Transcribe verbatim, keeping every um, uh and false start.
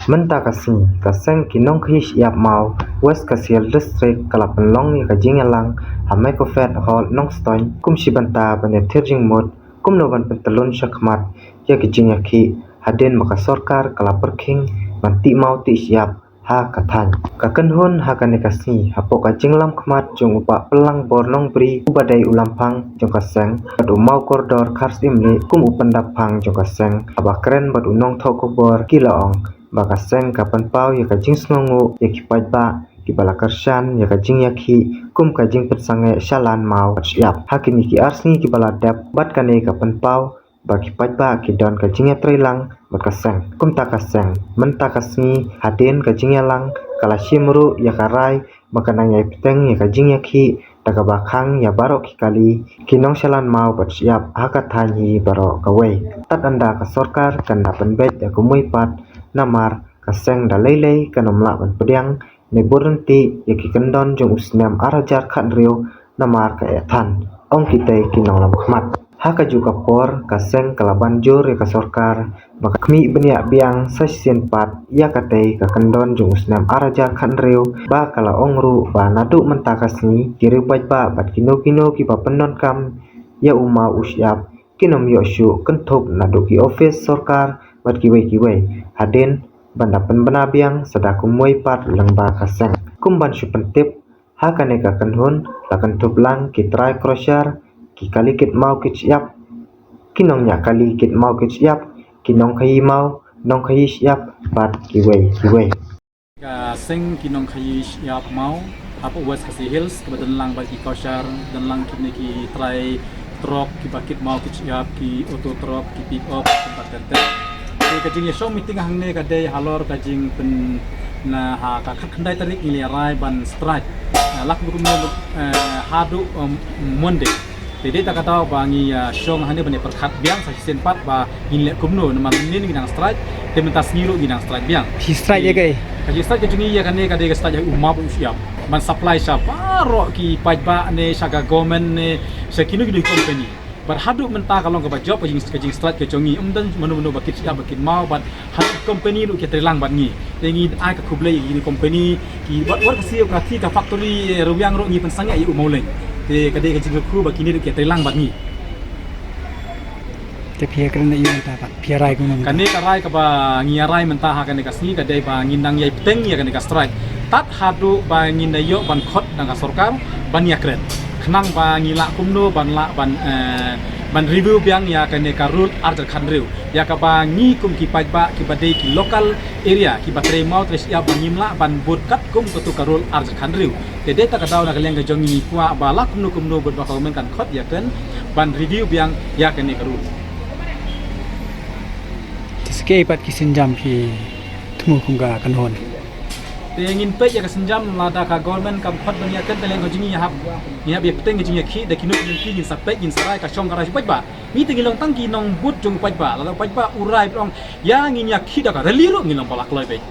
Mynta ka sngi, ka seng ki nongkhaïi shyiap maw West Khasi Hills District ka la pynlong ïa ka jingïalang ha Microfed Hall Nongstoiñ, kum shi bynta ban ïathir jingmut kumno ban pyntyllun shakhmat ïa ka jingïakhih, hadien ba ka sorkar ka la pyrkhing ban tih maw tih shyiap ha ka thaiñ. Ka kynhun ha kane ka sngi hapoh ka jinglam khmat jong u Bah Pynlang Bor Nongbri, uba dei u lamphang jong ka seng, bad u Mawkordor Kharsyiemlieh kum u pyndapphang jong ka seng, haba kren bad u nongthoh khubor ki la ong ba ka seng ka pynpaw ïa ka jingsngewnguh ïa ki paidbah kiba la kyrshan ïa ka jingïakhih kum ka jingpynsangeh shalan maw bad shyiap. Ha kine ki ar sngi kiba la dep bad kane ka pynpaw ba ki paidbah ki don ka jingïatreilang bad ka seng. Kumta ka seng mynta ka sngi, hadien ka jingïalang, ka la shim ruh ïa ka rai ba kan nang ïai bteng ïa ka jingïakhih da kaba khang ïa baroh ki kali ki nongshalan maw bad shyiap ha ka thaiñ hi baroh kawei. Tad ynda ka sorkar kan da pynbeit ïa kumwei pat, namar ka seng da lei lei kan ym lah ban pdiang ne bud ryntih ïa ki kyndon jong u snem ar hajar khathynriew namar ka eh than, ong kitei ki nonglam khmat. Ha kajuh ka por, ka seng ka la ban jur ïa ka sorkar ba ka khmih bniah biang sa shisien pat ïa katei ka kyndon jong u snem ar hajar khathynriew, ba ka la ong ruh ba naduh mynta ka sngi ki riew paidbah bad kino kino kiba pyndonkam ïa u maw u shyiap kin ym ïoh shuh kynthup naduh ki ophis sorkar bad kiwei kiwei, hadien ban da pynbna biang sa da kumwei pat lyngba ka seng. Kum ban shu pyntip, ha kane ka kynhun la kynthup lang ki trai crusher, ki kali kit maw kit shyiap, ki nongñiah kali kit maw kit shyiap, ki nongkhaïi maw nongkhaïi shyiap bad kiwei kiwei. Ka seng ki nongkhaïi shyiap maw hapoh West Khasi Hills, kiba don lang bad ki crusher, don lang kine ki trai truck kiba kit maw kit shyiap, ki auto truck, ki pick up, kumta ter ter. Te ka jingïashong meeting hangne ka dei halor ka jingpyn, na ha ka khatkhyndai tarik ngi la rai ban strike. Na lak bukum, eh, haduh, um, Monday. Te dei ta ka daw ba ngi, ah, shong hangne ban ïa pyrkhat biang sa shisien pat ba ngin leh kumno, namar mynnin ngi dang strike, te mynta sngi ruh ngi dang strike biang. Phi strike ïa kaei? Ka jingstrike ka jong ngi ïa kane ka dei ka strike ïa u maw u shyiap, ban supply sha baroh ki paidbah ne sha ka government ne sha kino kino ki company. Bad haduh mynta ka long kaba jop ka jing, ka jingstrike ka jong ngi, ym don mano mano ba kit shyiap ba kit maw, bad haduh ki company ruh ki ïatreilang bad ngi. Te ngi ai ka khublei ïa ki company, ki wat wat ka siew ka thi ka factory, eh, Rwiang ruh ngi pynsangeh ïa u mawleiñ. Te ka dei ka jingkyrkhu ba kine ruh ki ïatreilang bad ngi. Te phi ïakren ïa u mynta pat, phi ïarai kumno mynta? Kane ka rai kaba ngi ïarai mynta ha kane ka sngi ka dei ba ngin nang ïai bteng ïa kane ka strike tad haduh ba ngin da ïoh ban khot na ka sorkar ban ïakren, khnang ba ngi lah kumno ban lah ban, eh, ban review biang ïa kane ka rule ar hajar khathynriew, ïa kaba ngi kum ki paidbah kiba dei ki local area kiba trei maw trei shyiap ba ngim lah ban bud katkum katu ka rule ar hajar khathynriew. Te dei ta ka daw na ka liang ka jong ngi kwah ba lah kumno kumno bad ba ka government kan khot ïakren ban review biang ïa kane ka rule. Te sa kaei pat ki sienjam phi thmu kum ka kynhun? Te ngin peit ïa ka sienjam, lada ka government kam khot ban ïakren, te leng ka jong ngi ïahap, ngi hap ïa bteng ka jingïakhih da kino kino ki, ngin sa peit, ngin sa rai ka shong ka rai sha paidbah. Ngi te ngi long tang ki nongbud jong paidbah, lada paidbah u rai ba ong ïa ngin ïakhih da ka rally ruh ngin long ba la kloi beit.